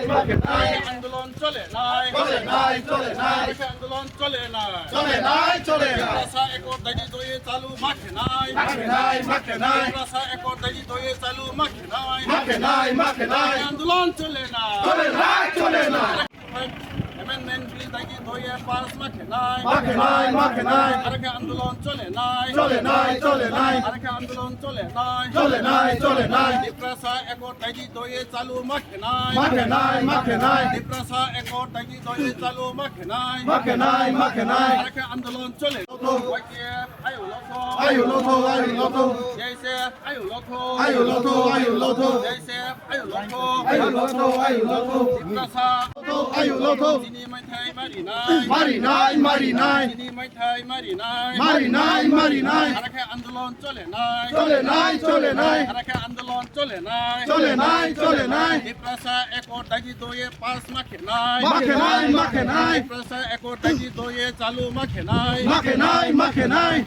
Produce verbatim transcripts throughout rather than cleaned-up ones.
Makhenai. Andolon cholenai. Cholenai, cholenai. Andolon cholenai. Cholenai, cholenai. Tiprasa Accord daidi doye chalu makhenai. Makhenai, makhenai. Tiprasa Accord daidi doye chalu makhenai. Makhenai, makhenai. Andolon cholenai. Cholenai, cholenai. Amendment bill daidi doye pass makhenai. Makhenai, makhenai. Arekhe andolon cholenai. Cholenai, cholenai. Arekhe andolon cholenai. Cholenai, cholenai. Tiprasa Accord daidi doye chalu makhenai. Makhenai, makhenai. Tiprasa Accord daidi doye chalu makhenai. Makhenai, makhenai. Arekhe andolon chole. Lothok. Y T F, ayu lothok. Ayu lothok, ayu lothok. J S F, ayu lothok. Ayu lothok, ayu lothok. J S F, ayu lothok. Ayu lothok, ayu lothok. Tiprasa. Lothok, ayu lothok. Chini maithai marinai. Marinai, marinai. Chini maithai marinai. Marinai, marinai. Arekhe andolon cholenai. Cholenai, cholenai. Arekhe andolon cholenai. Cholenai, cholenai. Tiprasa Accord daidi doye pass makhenai. Makhenai, makhenai. Tiprasa Accord daidi doye chalu makhenai. Makhenai, makhenai.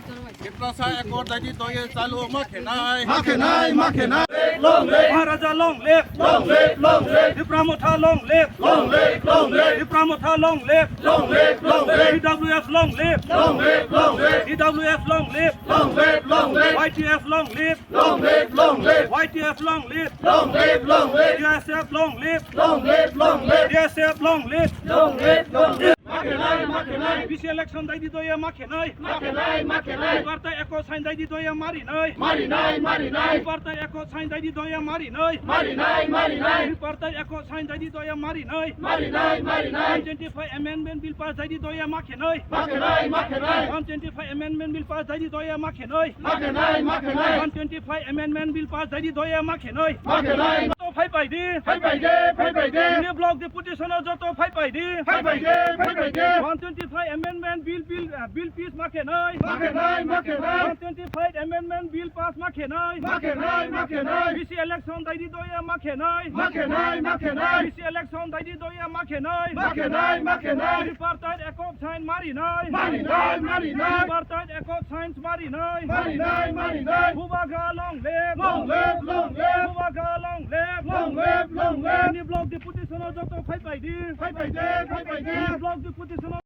Tiprasa Accord daidi doye chalu makhenai. Makhenai, makhenai. Long live. Maharaja long live. Long live, long live. Tipra Motha long live. Long live, long live. Tipra Motha long live. Long live, long live. T W F long live. Long live, long live. T W F long live. Long live, long live. Y T F long live. Long live, long live. Y T F long live. Long live, long live. T S F long live. Long live, long live. T S F long live. Long live, long live. Makhenai, makhenai. B C election daidi doye makhenai. Makhenai, makhenai. Tiprasa Accord sign daidi doye marinai. Marinai, marinai. Tiprasa Accord sign daidi doye marinai. Marinai, marinai. Tiprasa Accord sign daidi doye marinai. Marinai, marinai. One twenty-five Amendment Bill pass daidi doye makhenai. Makhenai, makhenai. One twenty-five Amendment Bill pass daidi doye makhenai. Makhenai, makhenai. One twenty-five Amendment Bill pass daidi doye makhenai. Makhenai. To phai pai di. Phai pai de, phai pai de. Chini block deputation o joto phai pai di. Phai pai de, phai pai de. One twenty-five Amendment Bill, Bill, uh, Bill pass makhenai. Makhenai, makhenai. One twenty-five Amendment Bill pass makhenai. Makhenai, makhenai. B C election daidi doye makhenai. Makhenai, makhenai. B C election daidi doye makhenai. Makhenai, makhenai. Tripartite Accord sign marinai. Marinai, marinai. Tripartite Accord sign marinai. Marinai, marinai. Bubagra long live. Long live, long live. Bubagra long live. Long live, long live. Chini block deputation o joto phai pai di. Phai pai de, phai pai de. Chini block deputation o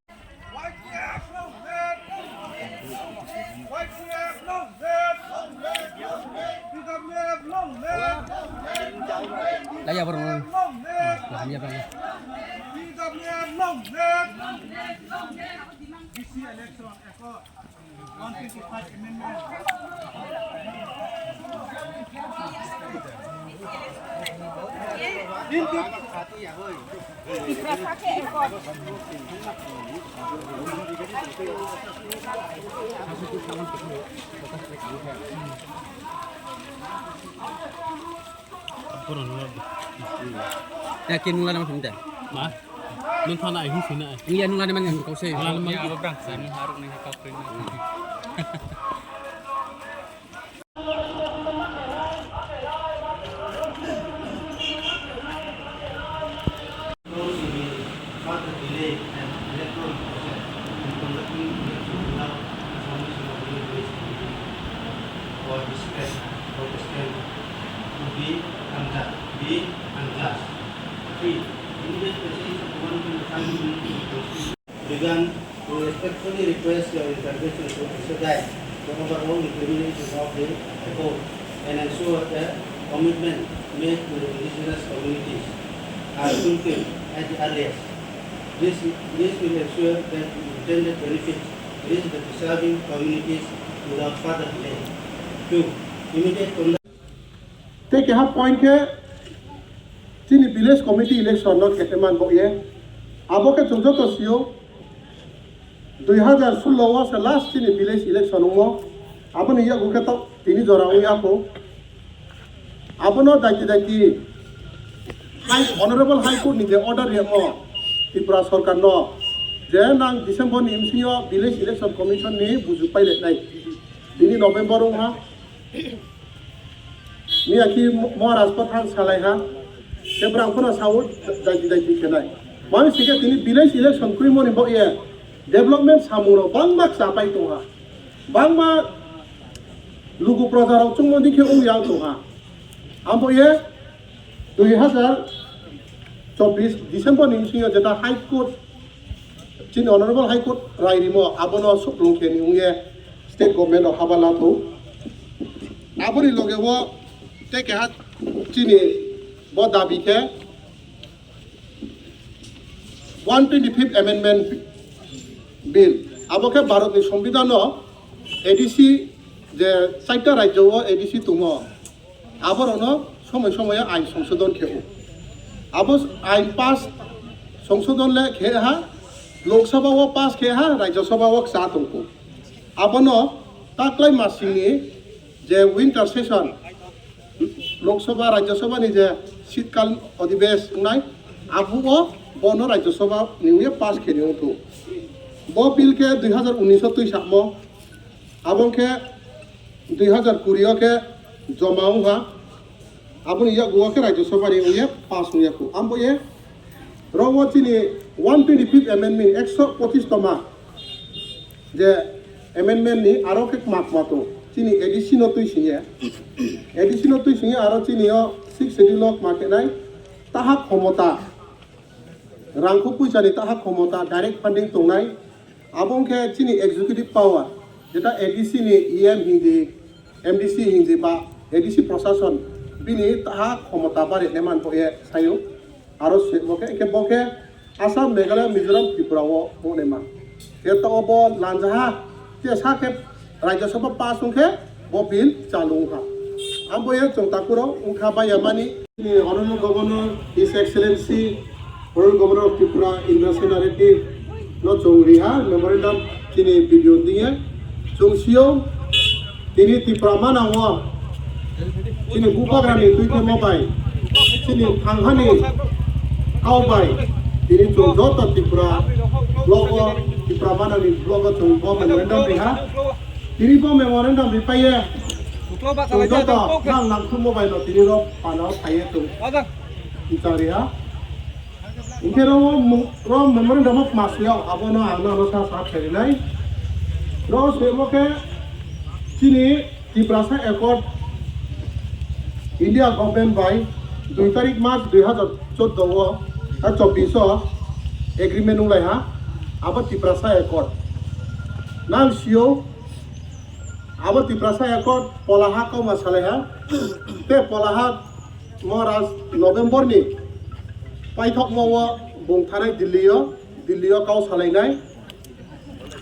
Y T F long live! Y T F long live! T W F long live! Laya borok no. Long live! Laya borok no. T W F long live! B C election accord. One twenty-five amendment. Ya, kin nula nama sini dah. Ma? Nung thana ai hung sini ai. Iya, nung lani man yang kau se. Nung lani man. Ini apa berang? Sini haruk nih kau kena. Further delay and electoral process in conducting election without information of the village committee or dispatch or stamp would be unjust, be unjust. Three, immediate passage of one twenty-five amendment to the constitution. Began, we respectfully request your intervention to expedite the overall implementation of the accord and ensure that commitment made to the indigenous communities are fulfilled at the earliest. This, this will ensure that the intended benefits reach the deserving communities without further delay. Two, immediate conduct. Tei keha point khe chini village committee election no khe man bo ye. Abo khe chwng joto sio dui hazar sullo o se last chini village election wngmo. Aboni yago khe to tini jora wngya kho. Abono daiti daiti High, Honorable High Court ni je order riyamo Tripura Sarkar no je nang December ni bisingo village election commission ni bujuk pailai nai. Tini November wngha. Miyaki Maharaj Pathan salai ha, tei bwrang phano sao daiti daiti khenai. Mami sike tini village election kwrwi moni bo ye development samung rok bangma chapai tongha. Bangma lugu proja rok chungmo dikhe wng yang tongha. Ambo ye dui hazar chobbish December ni bisingo jeta High Court, chini Honorable High Court rai rimo, abono suklung khe ni wngye state government rok haba lato. Aboni loge o tei keha chini bo dabi khe one twenty-fifth Amendment Bill. Abo khe Bharatni Sombidano A D C je chaita rajyo o A D C tongo, aborokno somoi somoi ain songsodon khe-o. Abo ain pass songsodon le khe ha, Lok Sabha o pass khe ha, Rajya Sabha o cha tongkho. Abono taklai masingni je winter session, Lok Sabha, Rajya Sabha ni je shitkal odhibesh wngnai, abo o bono Rajya Sabha ni wngye pass khe ni wngkho. Bo bill khe dui hazar unnish o twi samo, abo khe dui hazar kuri o khe joma wngkha, aboni yakgu o khe Rajya Sabha ni wngye pass wngya kho. Ambo ye rogo chini one twenty-fifth amendment, ekso pochish toma je amendment ni aro khe kma kma tong chini A D C no twi singye, A D C no twi singye aro chini o sixth schedule o kma khe nai taha khomota, rangkho puisa ni taha khomota, direct funding tongnai. Abo wngkhe chini executive power, jeta A D C ni E M hindi, M D C hindi ba A D C prosason bini taha khomota bari neman bo ye sayo. Aro se bo khe, khe bo khe Assam, Meghalaya, Mizoram, Tripura o bo nema. Khe to bo lanjaha, te sa khe Rajya Sabha pass wngkhe bo bill chalu wngkha. Abo ye chwng takuro wngkha bai yamani. Honorable Governor, His Excellency, Honorable Governor of Tripura, Indrasena Reddy no chwng riha memorandum chini video diye. Chwng sio tini Tripura mana o chini bubagrani twi khe mobai chini thanghani kau bai tini chwng joto Tripura block o, Tripura mana ni block o chwng bo memorandum riha. Tini bo memorandum ripaiye chwng joto nang nangkhu mobai no tini rok pana o phaiye chwng. Bichari ha. Hingke ro mo-, ro memorandum of mas yao, abono ang nano sa sa kherinai. Ro semo khe chini Tiprasa Accord India government bai dui tarik March dui hazar chordo o, ah, chobbish o agreement nunglai ha, abo Tiprasa Accord. Nang sio, abo Tiprasa Accord polaha kauma salai ha, te polaha Maharaj November ni paithakma o bung thanai Delhi o, Delhi o kau salainai.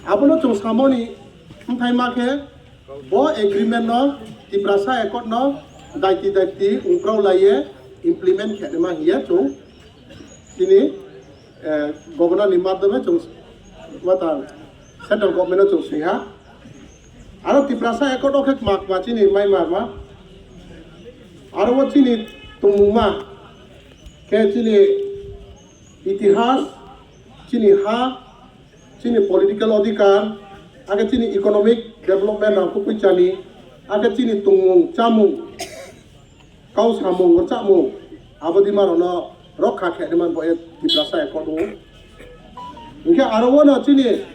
Abono chwng samoni wngthai ma khe bo agreement no, Tiprasa Accord no daiti daiti ungprao laiye implement khe ma hiye chwng chini, eh, governor ni madhyome chwng wata central government o chwng swiha. Aro Tiprasa Accord o khe kma kma chini mai ma ma. Aro o chini tongmung ma khe chini itihas, chini ha, chini political odhikar, ake chini economic development rang kubui chani, ake chini tongmung chamung, kau samung rwchapmung, abo di mano no rokha khe man bo e Tiprasa Accord o. Hingke aro o no chini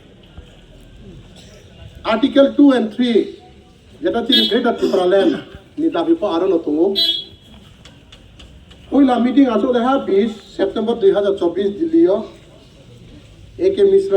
Article two and three, jeta chini Greater Tipraland ni dabi po aro no tongo. Puila meeting asuk leha bis September dui hazar chobbish Delhi o A K Mishra